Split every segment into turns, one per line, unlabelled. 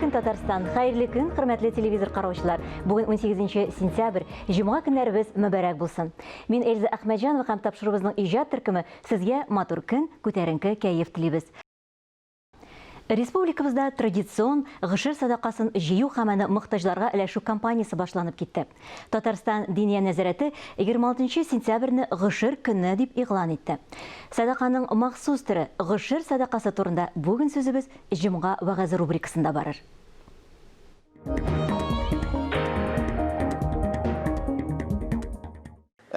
көн, Татарстан! Хәерле көн, хөрмәтле телевизор караучылар! Бүген 18 сентябрь, җомга көннәребез мөбарәк булсын. Мин Эльза Әхмәтҗанова һәм тапшыруыбызның иҗат төркеме сезгә матур көн, күтәренке кәеф телибез. Республикабызда традицион гошер садакасын җыю һәм аны мохтаҗларга өләшү кампаниясе башланып китте. Татарстан Диния нәзарәте 26 сентябрьне гошер көне дип игълан итте. Садаканың махсус төре, гошер садакасы турында бүген сүзебез Җомга вәгазе рубрикасында барыр.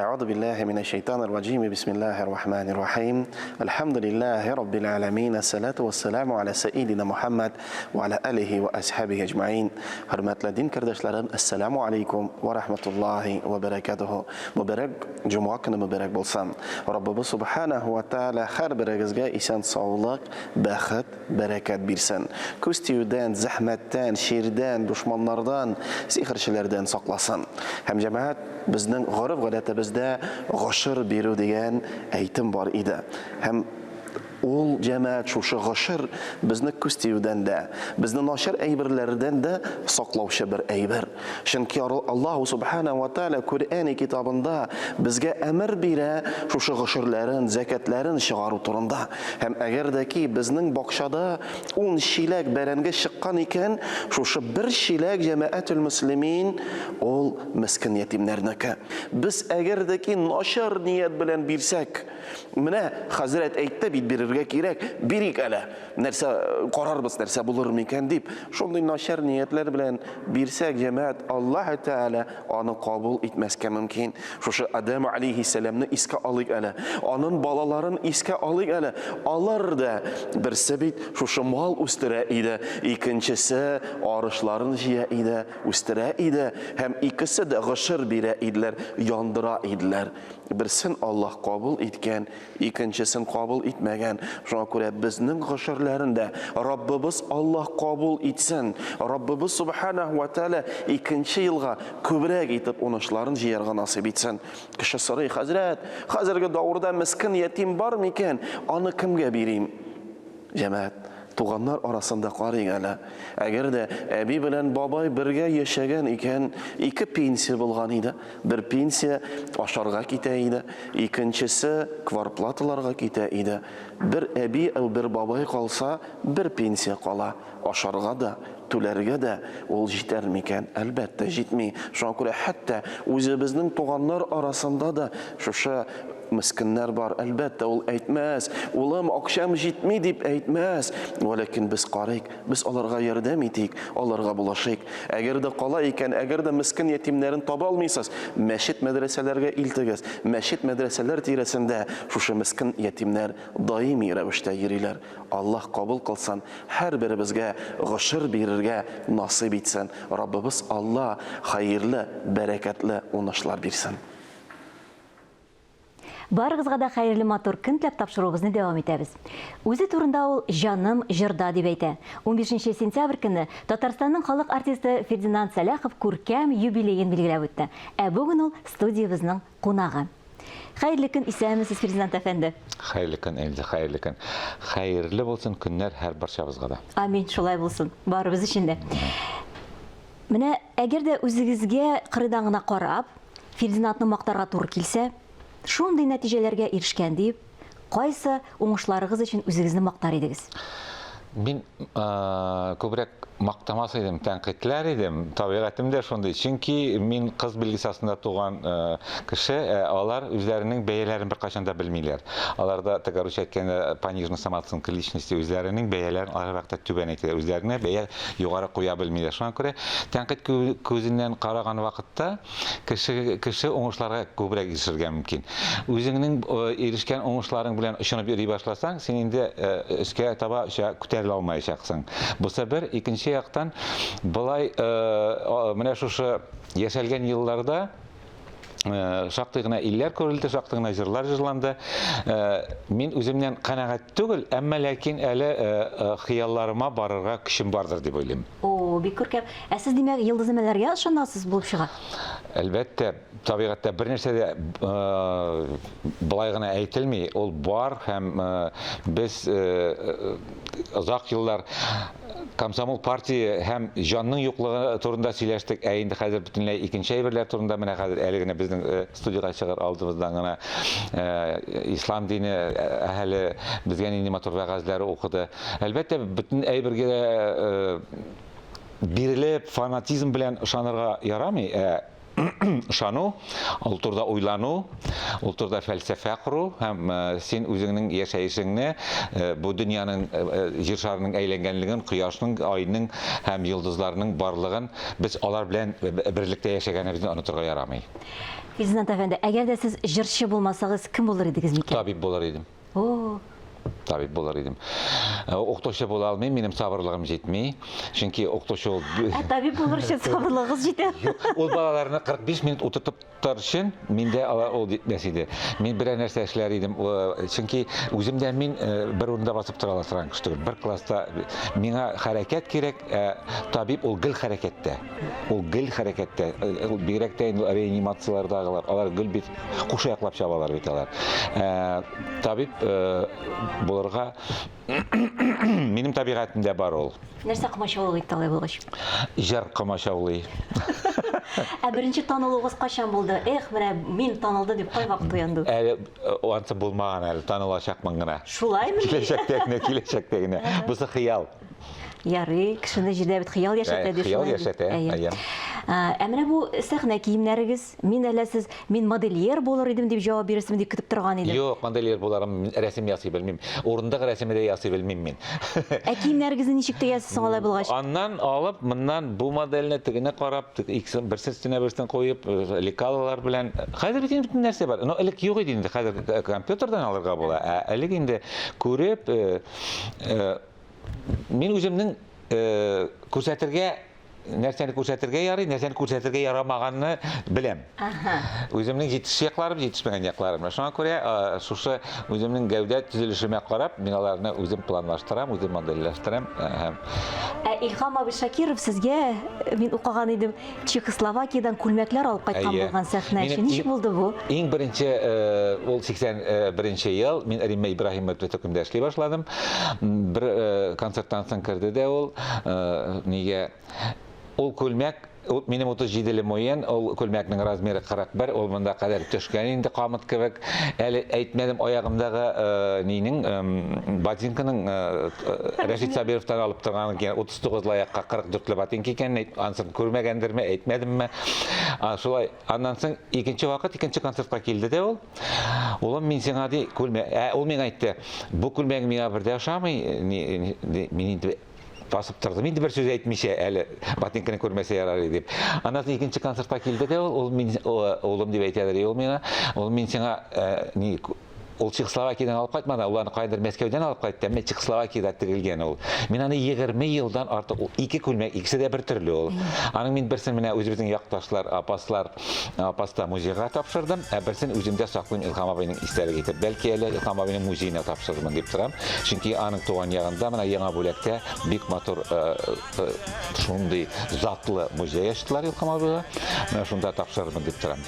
أعوذ بالله من الشيطان الرجيم بسم الله الرحمن الرحيم الحمد لله رب العالمين الصلاة والسلام على سيدنا محمد وعلى آله وأصحابه أجمعين Хөрмәтле дин кардәшләрем, ассаламу алейкум ва рахматуллахи ва баракатуху. Мөбарәк җомга көне мөбарәк булсын. Раббыбыз субханаху ва тааля һәрберегезгә исән саулык, бәхет, бәрәкәт бирсен. Күз тиюдән, зәхмәттән, чирдән, дошманнардан, сихерчеләрдән сакласын. Һәм җәмәгать, безнең гореф-гадәтебездә гошер бирү дигән әйтем бар иде. Һәм ул җәмәгать шушы гошер безне күз тиюдән дә, безне начар әйберләрдән дә саклаучы бер әйбер. Чөнки Аллаһу Субхана ва Тааля Коръәни китабында безгә әмер бирә шушы гошерләрен, зәкятләрен чыгару турында. Һәм әгәр дә ки безнең бакчада ун чиләк бәрәнге чыккан икән, шушы бер чиләк җәмәгатүл мөслимин ул мескен ятимнәрнеке. Без әгәр дә ки начар ният белән бирсәк, менә хәзрәт әйтте бит бирергә кирәк, бирик әле. Нәрсә карарбыз, нәрсә булыр микән дип, шундый начар ниятләр белән бирсәк, җәмәгать, Аллаһ Тәгалә аны кабул итмәскә мөмкин. Шушы Адәм алейһиссәламны искә алыйк әле. Анын балаларын искә алыйк әле. Алар да берсе бит шушы мал үстерә иде, икенчесе арышларын җыя иде, үстерә иде һәм икесе дә гошер бирә иделәр, яндыра иделәр. Берсен Аллаһ кабул иткән, икенчесен кабул итмәгән. Шуңа күрә безнең гошерләрен дә Раббыбыз Аллаһ кабул итсен. Раббыбыз Субханәһу ва Тәгалә икенче елга күбрәк итеп унышларын җыярга насыйп итсен. Кеше сорый, хәзрәт, хәзерге даурда мескен ятим бар микән? Аны кемгә бирим? Җәмәгать, туганнар арасында карыйк әле. Әгәр дә әби белән бабай бергә яшәгән икән, ике пенсия булган иде. Бер пенсия ашарга китә иде, икенчесе кварплаталарга китә иде. Бер әби әү бер бабай калса, бер пенсия кала. Ашарга да, түләргә дә ул җитәр микән? Әлбәттә, җитми. Шуңа күрә хәтта үзебезнең туганнар арасында да шушы мескеннәр бар. Әлбәттә, ул әйтмәс, улым, акчам җитми дип әйтмәс. Вәләкин без карыйк, без аларга ярдәм итик, аларга булышыйк. Әгәр дә кала икән, әгәр дә мескен ятимнәрен таба алмыйсыз, мәчет-мәдрәсәләргә илтегез. Мәчет-мәдрәсәләр тирәсендә шушы мескен ятимнәр даими рәвештә йөриләр. Аллаһ кабул кылсын, һәрберебезгә гошер бирергә насыйп итсен. Раббыбыз Алла хәерле, бәрәкәтле унышлар бирсен.
Барыгызга да хәерле матур көн теләп тапшыруыбызны дәвам итәбез. Үзе турында ул Җаным җырда дип әйтә. 15 сентябрь көнне Татарстанның халык артисты Фердинанд Сәлахов күркәм юбилеен билгеләп үтте. Ә бүген ул студиябезнең кунагы. Хәерле көн, исәнмесез, Фердинанд әфәнде.
Хәерле көн, Эльза, хәерле көн. Хәерле булсын көннәр һәр барчабызга да.
Амин, шулай булсын, барыбыз өчен дә. Менә әгәр дә үзегезгә кырыйдан гына карап, Фердинандны мактарга туры килсә, шундый нәтиҗәләргә ирешкән дип, кайсы уңышларыгыз өчен үзегезне мактар идегез?
Мин күбрәк мактамас идем, тәнкыйтьләр идем. Табигатем дә шундый. Чөнки мин кыз билгесе астында туган кеше, ә алар үзләренең бәяләрен беркайчан да белмиләр. Аларда, теге русча әйткәндә, пониженная самооценка личности, үзләренең бәяләрен алар вакытта түбән әйтәләр, үзләренә бәя югары куя белмиләр. Шуңа күрә тәнкыйть күзеннән караган вакытта Кеше, кеше уңышларга күбрәк ирешергә мөмкин. Үзеңнең ирешкән уңышларың белән очынып йөри башласаң, син инде өскә таба оча күтәрелә алмаячаксың. Бусы бер, икенче яктан, болай менә шушы яшәлгән елларда. Шактый гына илләр күрелде, шактый гына җырлар җырланды. Мин үземнән канәгать түгел, әмма ләкин әле хыялларыма барырга көчем бардыр дип уйлыйм.
О, бик күркәм. Ә сез, димәк, йолдызнамәләргә ышанасыз булып чыга?
Әлбәттә, табигатьтә бер нәрсә дә болай гына әйтелми. Ул бар һәм без озак еллар комсомол партия һәм җанның юклыгы турында сөйләштек, ә инде хәзер бөтенләй икенче әйберләр турында менә хәзер әле генә безнең э, студиягә чыгар алдыбыздан гына э, ислам дине э, әһеле безгә нинди матур вәгазьләр укыды. Әлбәттә, бөтен әйбергә бирелеп, фанатизм белән ышанырга ярамый, ә ышану, ул турыда уйлану, ул турыда фәлсәфә кору һәм э, син үзеңнең яшәешеңне э, бу дөньяның э, җир шарының әйләнгәнлеген, кояшның, айның һәм йолдызларның барлыгын без алар белән берлектә яшәгәнебезне онытырга ярамый.
Фердинанд әфәнде, әгәр дә сез җырчы булмасагыз, кем булыр идегез микән?
Табиб булыр идем.
О,
Табиб булыр идем. Э, укытучы була алмыйм, минем сабырлыгым җитми. Чөнки укытучы ул
Ә табиб булыр өчен сабырлыгыгыз җитә.
Юк, ул балаларны 45 минут утыртып тотар өчен миндә ала ул җитмәс иде. Мин берәр нәрсә эшләр идем. Э, чөнки үзем дә мин э, бер урында басып тора ала торган кеше түгел. Бер класста миңа хәрәкәт кирәк, ә табиб ул гел хәрәкәттә. Ул гел хәрәкәттә. Ул бигрәк тә инде реанимацияләрдәгеләр, алар гел бит кушаяклап чабалар бит алар. Ә, табиб э, булырга минем табигатемдә бар ул.
Нәрсә комачаулык итте алай булгач?
Җыр комачаулый.
Ә беренче танылуыгыз кайчан булды? Эх, менә мин танылдым дип кайвакыт уянды?
Әле э, ансы булмаган әле, танылачакмын гына.
Шулаймы?
Киләчәктә генә, киләчәктә генә. Бусы хыял.
Ярый, кешене җирдә бит хыял яшәтә ди
Хыял яшәтә, әйе.
Ә менә бу сәхнә киемнәрегез, мин әллә сез мин модельер булыр идем дип җавап бирерсең дип көтеп торган идем.
Юк, модельер буларым, мин рәсем ясый белмим. Урындык рәсеме дә ясый белмим мин.
Ә киемнәрегезне ничек тегәсез соң алай булгач?
Аннан алып, моннан бу модельне тегене карап, икесен берсе өстенә берсен куеп, э, лекалалар белән. Хәзер бит инде бөтен нәрсә бар. Но элек юк иде инде, хәзер э, компьютердан алырга була. Ә элек инде күреп, э, Мин үземнең э, күрсәтергә нәрсәне күрсәтергә ярый, нәрсәне күрсәтергә ярамаганны беләм.
Ага.
Үземнең җитеш якларым, җитешмәгән якларым. Шуңа күрә э, шушы үземнең гәүдә төзелешемә карап, мин аларны үзем планлаштырам, үзем модельләштерәм э, һәм
Ә Илһам абый Шакиров сезгә, мин укыган идем, Чехословакиядән күлмәкләр алып кайткан
Әйе.
булган сәхнә
Минем
өчен. Ничек
иң-
булды бу?
Иң беренче э, ул 81 ел мин Римма Ибраһимова төркемдә эшли башладым. Бер э, концерттан соң керде дә ул э, нигә ул күлмәк ул минем 37-ле муен, ул күлмәкнең размеры 41, ул монда кадәр төшкән инде камыт кебек. Әле әйтмәдем аягымдагы э, нинең эм, ботинканың э, э, Рәшит Сабировтан алып торган икән, 39 лаякка 44 ле ботинка икәнен әйт, ансын күрмәгәндерме, әйтмәдемме. А, шулай, аннан соң икенче вакыт, икенче концертка килде дә ул. Улым, мин сиңа ди, күлмәк, ә ул миңа әйтте, бу күлмәгең миңа бер дә ошамый, ни, ни, ди, мин инде басып тордым инде бер сүз әйтмичә, әле ботинканы күрмәсә ярар иде дип. Аннан соң икенче концертка килде дә ул, ул мин, улым дип әйтәдер ул миңа, ул мин сиңа, э, ни, Ул Чехословакиядән алып кайтмады, ул аны кайдыр Мәскәүдән алып кайтты, әмма Чехословакиядә тегелгән ул. Мин аны 20 елдан артык, ул ике күлмәк, икесе дә бер төрле ул. Аның мин берсен менә үзебезнең якташлар, апаслар, апаста музейга тапшырдым, ә берсен үземдә саклыйм Илһам абыйның истәлеге итеп. Бәлки әле Илһам абыйның музеена тапшырырмын дип торам. Чөнки аның туган ягында менә Яңа Бүләктә бик матур э, э, шундый затлы музей ачтылар Илһам абыйга. Менә шунда тапшырырмын дип торам.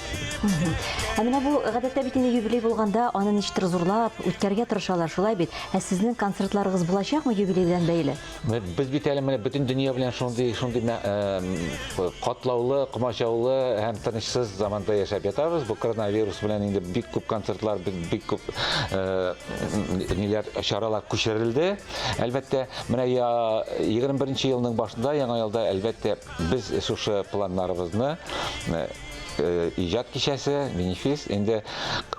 Ә менә бу гадәттә бит инде юбилей булганда аны ничектер зурлап үткәрергә тырышалар, шулай бит? Ә сезнең концертларыгыз булачакмы юбилей белән бәйле?
Без бит әле менә бөтен дөнья белән шундый шундый катлаулы, комачаулы һәм тынычсыз заманда яшәп ятабыз. Бу коронавирус белән инде бик күп концертлар, бик күп ниләр чаралар күчерелде. Әлбәттә, менә 21 елның башында яңа елда әлбәттә Без шушы планнарыбызны э, э, иҗат кичәсе, бенефис, инде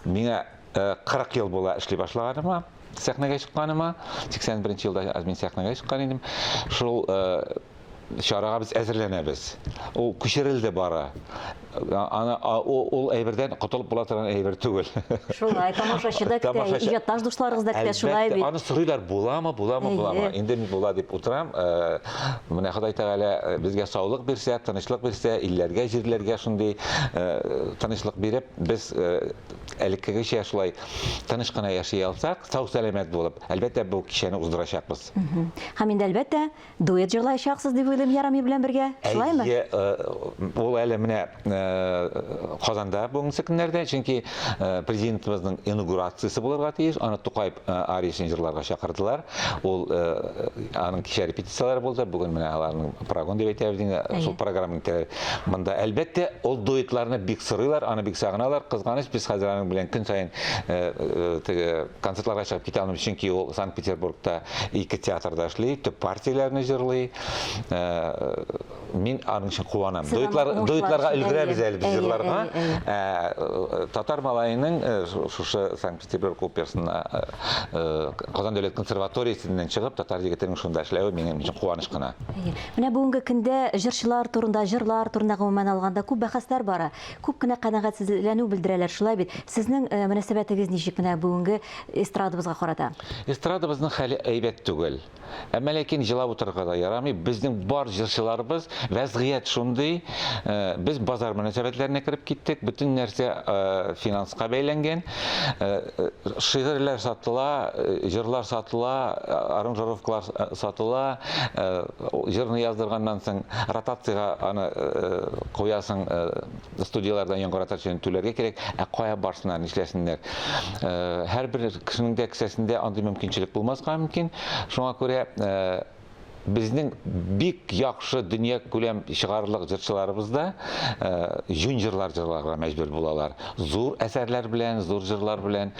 миңа 40 э, ел була эшли башлаганыма, сәхнәгә чыкканыма, 81 елда мин сәхнәгә чыккан идем. Шул чарага без әзерләнәбез. Ул күчерелде бары. Аны ул әйбердән котылып була торган әйбер түгел.
Шулай, тамашачы да көтә, иҗатташ дусларыгыз да көтә, шулай бит.
Аны сорыйлар, буламы, буламы, буламы. Инде мин була дип утырам. Э, менә Ходай Тәгалә э, безгә саулык бирсә, тынычлык бирсә, илләргә, җирләргә шундый э, тынычлык биреп, без элеккегечә шулай тыныч кына яши алсак, сау-сәламәт булып, әлбәттә, бу кичәне уздырачакбыз.
Һәм инде әлбәттә, Дуэт җырлаячаксыз дип уйлыйм Ярами белән бергә. Шулаймы?
Әйе, э, ул әле менә э, Казанда бүгенге көннәрдә, чөнки э, президентыбызның инаугурациясе булырга тиеш. Аны Тукай ариясен җырларга чакырдылар. Ул аның кичә репетицияләре булды. Бүген менә аларның прогон дип әйтәбез инде, шул программаның монда. Әлбәттә, ул дуэтларны бик сорыйлар, аны бик сагыналар. Кызганыч, без хәзер аның белән көн саен теге концертларга чыгып китә алмыйбыз, чөнки ул Санкт-Петербургта ике театрда эшли, төп партияләрне җырлый. Э, мин аның өчен куанам. Дуэтлар, дуэтларга өлгерәбез әле без җырларга. Ә, э, татар малаеның э, шушы Санкт-Петербург операсына Казан дәүләт консерваториясеннән чыгып, татар егетенең шунда эшләве минем өчен куаныч кына.
Менә бүгенге көндә җырчылар турында, җырлар турында гомумән алганда күп бәхәсләр бара. Күп кенә канәгатьсезләнү белдерәләр, шулай бит? Сезнең э, мөнәсәбәтегез ничек менә бүгенге эстрадабызга карата?
Эстрадабызның хәле әйбәт түгел. Әмма ләкин җылап утырырга да ярамый. Безнең бар җырчыларыбыз, вәзгыять шундый, э, без базар мөнәсәбәтләренә кереп киттек, бөтен нәрсә э, финанска бәйләнгән. Шигырьләр сатыла, җырлар сатыла, аранжировкалар сатыла. Җырны яздырганнан соң ротациягә аны куясың, студияләрдән яңгыратыр өчен түләргә кирәк. Ә кая барсыннар, нишләсеннәр? Һәрбер кешенең дә кесәсендә андый мөмкинчелек булмаска мөмкин. Шуңа күрә безнең бик яхшы дөнья күләм чыгарырлык җырчыларыбыз да җүн җырлар җырларга мәҗбүр булалар. Зур әсәрләр белән, зур җырлар белән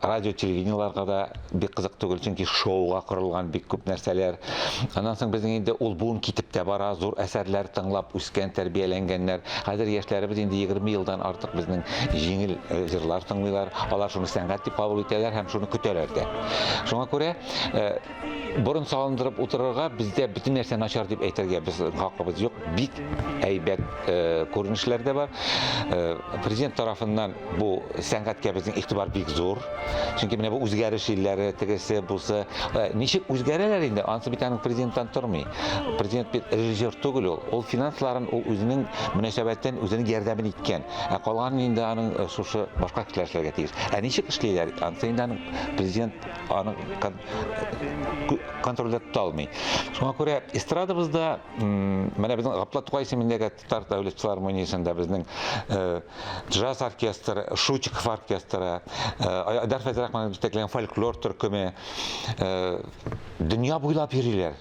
радио, телевидениеларга да бик кызык түгел, чөнки шоуга корылган бик күп нәрсәләр. Аннан соң безнең инде ул буын китеп тә бара, зур әсәрләр тыңлап үскән, тәрбияләнгәннәр. Хәзер яшьләребез инде 20 елдан артык безнең җиңел э, җырлар тыңлыйлар. Алар шуны сәнгать дип кабул итәләр һәм шуны көтәләр дә. Шуңа күрә э, борын салындырып утырырга бездә бөтен нәрсә начар дип әйтергә без хакыбыз юк. Бик әйбәт э, күренешләр дә бар. Президент тарафыннан Бу сәнгатькә безнең игътибар бик зур. Чөнки менә бу үзгәреш илләре, тегесе, бусы, э, ничек үзгәрәләр инде, анысы бит аның президенттан тормый. Президент бит режиссер түгел ул. Ул финансларын ул үзенең мөнәсәбәтен, үзенең ярдәмен иткән. Ә калганын инде аның э, шушы башка кешеләр эшләргә тиеш. Ә ничек эшлиләр, анысы инде аның президент аның э, контрольдә тота алмый. Шуңа күрә эстрадабызда менә безнең Габдулла Тукай исемендәге Татар дәүләт филармониясендә безнең э, джаз оркестры, Шутиков оркестры, э, Айдар Фәйзрахманов җитәкләгән фольклор төркеме э, дөнья буйлап йөриләр.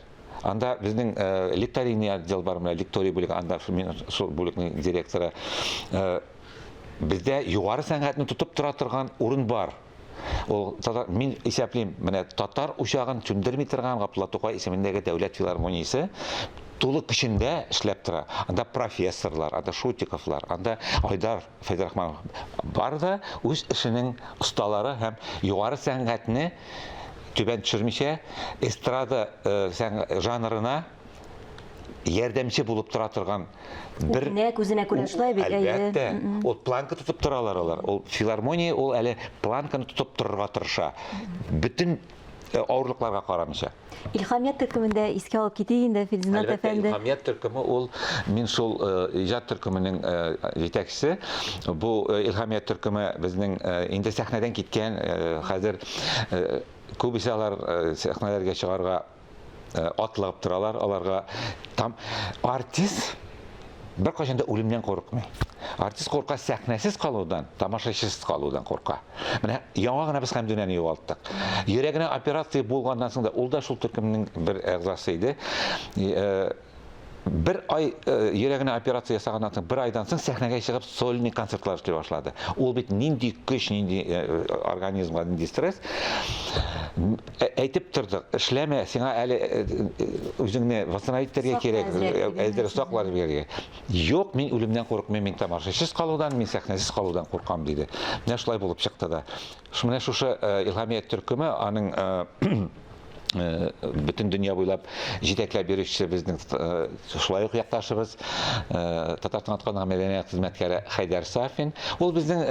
Анда безнең лекторийный отдел бар, менә лекторий бүлеге, анда мин шул бүлекнең директоры. Бездә югары сәнгатьне тотып тора торган урын бар. Ул татар, мин исәплим, менә татар учагын сүндерми торган Габдулла Тукай исемендәге дәүләт филармониясе тулы көчендә эшләп тора. Анда профессорлар, анда Шутиковлар, анда Айдар Фәйзрахманов бар да үз эшенең осталары һәм югары сәнгатьне түбән төшермичә эстрада э, жанрына ярдәмче булып тора торган
бер Үрнәк үзенә күрә шулай бит,
әйе. Әлбәттә. Ул планка тотып торалар алар. Ул филармония ул әле планканы тотып торырга тырыша. Бөтен э, авырлыкларга карамыйча.
Илһамият төркемендә искә алып китик инде, Фердинанд
Әлбәттә,
әфәнде.
Илһамият төркеме ул мин шул э, иҗат төркеменең э, җитәкчесе. Бу Илһамият төркеме безнең инде сәхнәдән киткән, хәзер күбесе алар сәхнәләргә чыгарга Э, атлыгып торалар аларга там артист беркайчан да үлемнән курыкмый артист курка сәхнәсез калудан тамашачысыз калудан курка менә яңа гына без хәмдүнәне югалттык йөрәгенә операция булганнан соң да ул да шул төркемнең бер әгъзасы иде э, бер ай э, йөрәгенә операция ясаганнан соң бер айдан соң сәхнәгә чыгып сольный концертлар эшли башлады. Ул бит нинди көч, нинди э, организмга нинди стресс. Әйтеп тордык, эшләмә, сиңа әле үзеңне восстановить итәргә кирәк, әзер саклар кирәк. Юк, мин үлемнән курыкмыйм, мин тамашачысыз калудан, мин сәхнәсез калудан куркам, диде. Менә шулай булып чыкты да. Менә шушы Илһамият төркеме аның Бөтен дөнья буйлап җитәкләп йөрүче безнең шулай ук якташыбыз, Татарстан атказанган мәдәният хезмәткәре Хәйдәр Сафин. Ул безнең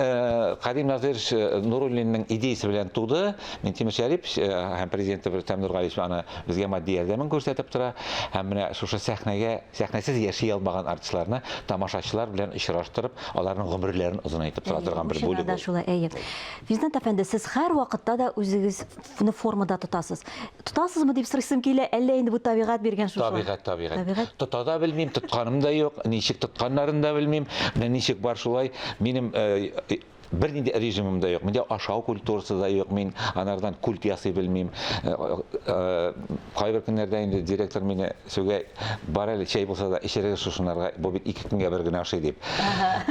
Кадим Назырович Нуруллинның идеясе белән туды. Минтимер Шәрипович һәм президенты Рөстәм Нургалиевич аны безгә матди ярдәмен күрсәтеп тора. Һәм менә шушы сәхнәгә, сәхнәсез яши алмаган артистларны тамашачылар белән очраштырып, аларның гомерләрен озынайтып тора торган бер бүлек ул.
Шулай, әйе. Фердинанд әфәнде, сез һәрвакытта да үзегез Ны формада тотасыз. Тотасызмы дип сорыйсым килә, әллә инде бу табигать биргән шушы?
Табигать, табигать. Табигать. Тота да белмим, тотканым да юк, ничек тотканнарын да белмим. Менә ничек бар шулай. Минем э, э, бернинди режимым да юк. Миндә ашау культурасы да юк. Мин анардан культ ясый белмим. Э, кайбер көннәрдә инде директор мине сүгә, бар әле чәй булса да эчерегез шушынарга, бу бит ике көнгә бер генә ашый дип.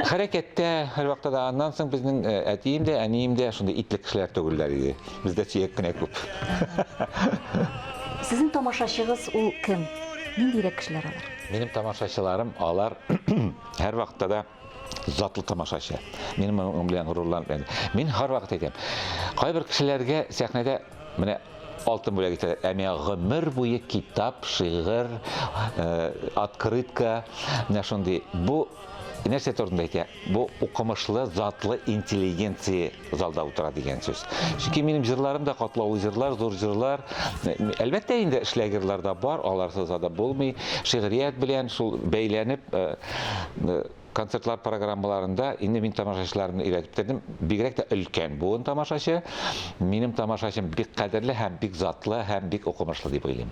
Хәрәкәттә һәрвакытта да аннан соң безнең әтием дә, әнием дә шундый итле кешеләр түгелләр иде. Бездә сөяк кенә күп.
Сезнең тамашачыгыз ул кем? Ниндирәк кешеләр алар?
Минем тамашачыларым алар һәрвакытта да затлы тамашачы. Мин моның белән горурланып әйтәм. Мин һәрвакыт әйтәм. Кайбер кешеләргә сәхнәдә менә алтын бүләк итәләр. Ә миңа гомер буе китап, шигырь, э, открытка, менә шундый. Бу нәрсә турында әйтә? Бу укымышлы, затлы интеллигенция залда утыра дигән сүз. Чөнки минем җырларым да катлаулы җырлар, зур җырлар. Әлбәттә инде шлягерлар да бар, аларсыз да булмый. Шигърият белән шул бәйләнеп, э, э, концертлар программаларында инде мин тамашачыларымны өйрәтеп бетердем. Бигрәк тә өлкән буын тамашачы. Минем тамашачым бик кадерле һәм бик затлы һәм бик укымышлы дип уйлыйм.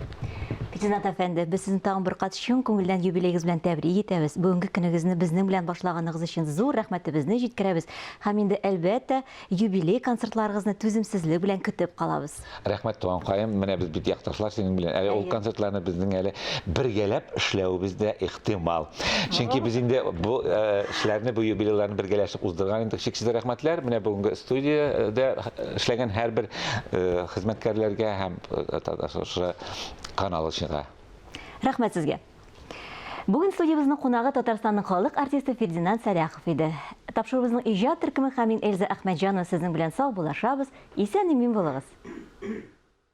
Фердинанд әфәнде, без сезне тагын бер кат чын күңелдән юбилеегыз белән тәбрик итәбез. Бүгенге көнегезне безнең белән башлаганыгыз өчен зур рәхмәтебезне җиткерәбез. Һәм инде, әлбәттә, юбилей концертларыгызны түземсезлек белән көтеп калабыз.
Рәхмәт, туганкаем. Менә без бит якташлар синең белән. Әле ул концертларны безнең әле бергәләп эшләвебез дә ихтимал. Чөнки без инде бу э, эшләрне, бу юбилейларны бергәләшеп уздырган идек. Чиксез рәхмәтләр. Менә бүгенге студиядә эшләгән һәрбер э, хезмәткәрләргә һәм э, шушы канал өчен.
Рәхмәт сезгә. Бүген студиябезнең кунагы Татарстанның халык артисты Фердинанд Сәлахов иде. Тапшыруыбызның иҗат төркеме һәм мин Эльза Әхмәтҗанова сезнең белән саубуллашабыз. Исән-имин булыгыз.